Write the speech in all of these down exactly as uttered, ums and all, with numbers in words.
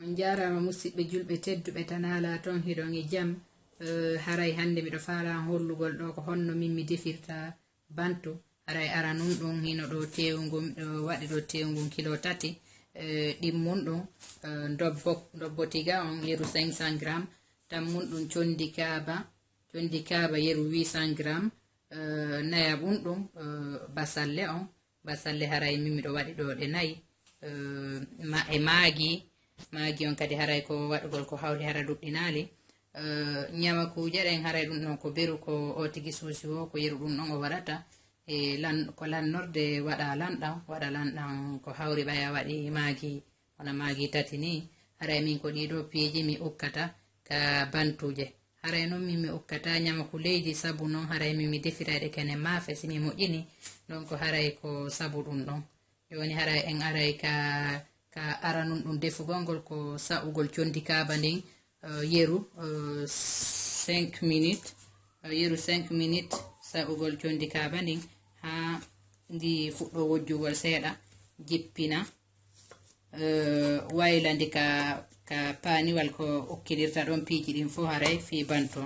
On njaaraama musidɓe julɓe tedduɓe, tan alaa toon hiɗon e jam. Eh, haray hannde miɗo faalaa hollugol ɗo ko honno min mi defirta bantu. Haray aranun ɗum hino ɗo teewngu, miɗo waɗi ɗo teewngu kilo tati. Eh, ɗimmun ɗum, eh, ndobbo, ndobbo tiga on yeru cinq cents grammes. Tammun ɗum condi kaaba, condi kaaba yeru huit cents grammes. Eh, nayaɓun ɗum, eh, basalle on. Basalle haray min miɗo waɗi ɗo ɗe nayi. Eh, ma-, e maagi, maagi on kadi haray ko waɗugol ko hawri hara duɗɗinaali. Eh, ñamakuuje ɗen haray ɗum ɗon ko beru ko o tigi suusi wo, ko yeru ɗum ɗon o waɗata. E lan-, ko lannorde waɗa lanɗan, waɗa lanɗan ko hawri ɓaya waɗi maagi, wona maagi tati ni. Haray min ko ɗiɗo piiji mi ukkata ka bantuuje. Haray non min mi ukkata ñamaku leydi, sabu non haray min mi defirayɗe kene maafe, si mi moƴƴini, donc haray ko sabu ɗum ɗon. Jooni haray en aray ka, ka aranun ɗum defugol ngol, ko sa'ugol condi kaaba ndin, eh, yeru, eh, cinq minutes, eh, yeru cinq minutes, sa'ugol condi kaaba ndin haa ndi fuɗɗo wojjugol seeɗa, jippina, eh, wayla ndi ka, ka paaniwal ko ukkinirta ɗon piiji ɗin fof haray fii bantu.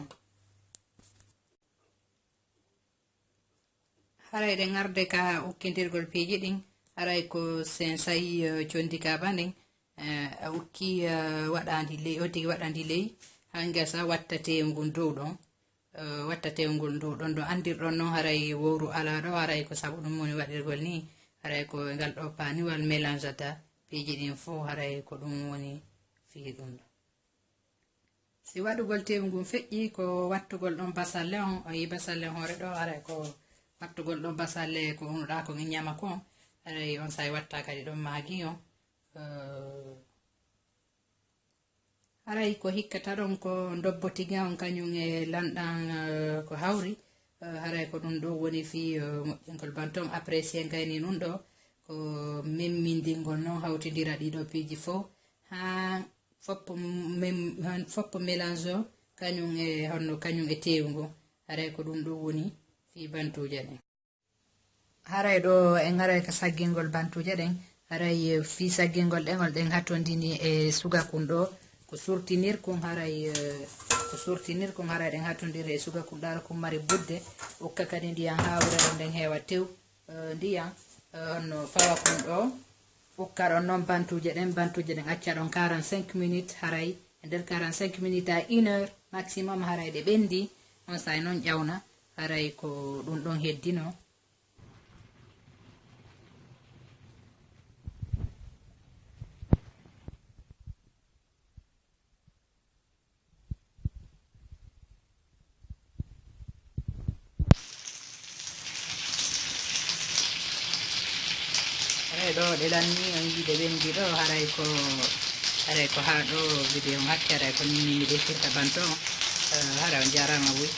Haray ɗen arde ka ukkindirgol piiji ɗin, haray ko sen sayi, eh, condi kaaba ndin, eh, a ukki, eh, waɗandi ley, o tigi waɗandi ley, haa ngesa watta teewu ngun dow ɗon, eh, watta teewu ngun dow ɗon. Ɗo andirɗon non haray wowru alaa ɗo, haray ko sabu ɗum woni waɗirgol ni, haray ko e ngal ɗo paaniwal melanzata piiji ɗin fof, haray ko ɗum woni fii ɗum ɗo. Si waɗugol teewu ngun feƴƴi, ko wattugol ɗon basalle on, o yi basalle on hoore ɗo, haray ko wattugol ɗon basalle ko unuɗaa ko ñama kon, haray on saa'i watta kadi ɗon maagi on. Eh, haray ko hikkata ɗon ko ndobbo tiga on kañum e lanɗan, eh, ko hawri. Eh, haray ko ɗum ɗo woni fii, eh, moƴƴingol bantu on. Après si en gayni ɗum ɗo, ko memmindingol non hawtindira ɗiɗo piiji fof haa foppo mem-, han-, foppo mélange o, kañum e honno, kañum e teewu ngun. Haray ko ɗum ɗo woni fii bantuuje ɗen. Haray ɗo en aray ka saggingol bantuuje ɗen. Haray fii saggingol ɗen, on ɗen hattondini e sugakun ɗo. Ko surtinirkun haray, eh, ko surtinirkun haray ɗen hattondiri e sugakun. Ɗaara kun mari budde. Ukka kadi ndiyan hawrere nden heewa tew, eh, ndiyan, eh, honno fawa kun ɗo. Ukka ɗon non bantuuje ɗen, bantuuje ɗen acca ɗon quarante-cinq minutes, haray e nder quarante-cinq minutes à une heure maximum, haray ɗe ɓendi, on saa'i non ƴawna, haray ko ɗum ɗon heddino. Haray ɗo ɗe lanni, on yiide ɓendi ɗo, haray ko, haray ko haa ɗo video on hatti, haray ko ninni mi defirta bantu on. Eh, haray on jaaraama wuy.